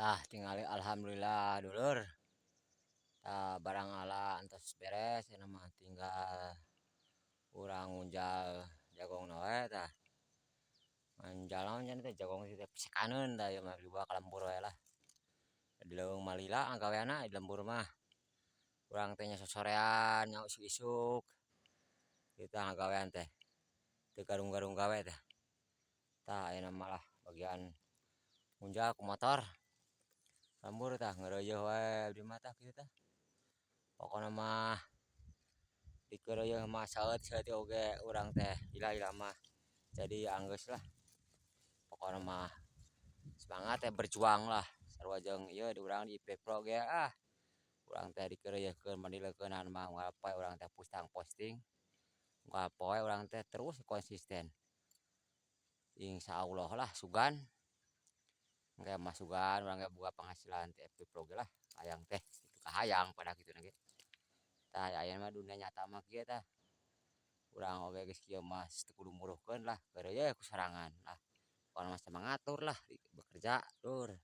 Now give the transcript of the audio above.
Tah, tingali, alhamdulillah, dulur. Tah, barang ala entos beres, ayeuna mah tinggal urang ngunjal jagongna wae tah. Ngunjal naon cenah teh jagong teh pesekaneun tah, ieu mah dibawa ka lembur wae lah. Di leuweung mah lila gaweanna di lembur mah. Urang teh nya sosorean nya, isuk-isuk kitu ngagawean teh, teu garung-garung gawe teh. Tah, ayeuna mah lah bagian ngunjal ku motor lembur tah, ngeureuyeuh wae abdi mah tah, kitu tah. Pokona mah dikeureuyeun mah saeutik-saeutik oge urang teh lila-lila mah jadi anggeus lah. Pokona mah semangat teh, berjuang lah, sarua jeung ieu di urang di IP Pro ge, ah, urang teh dikeureuyeun mah, dileukeunnan mah, unggal poe urang teh postang posting, unggal poe urang teh terus konsisten. Insyaallah lah, sugan engke mah, sugan urang ge boga penghasilan ti FB Pro ge lah, hayang teh kitu, kahayang pada kituna ge. Tah, ayeuna mah dunia nyata mah kieu tah. Urang oge geus kieu mah teu kudu muruhkeun lah, keureuy ku sorangan lah. Pokona mah semangat, lur, lah bekerja, lur.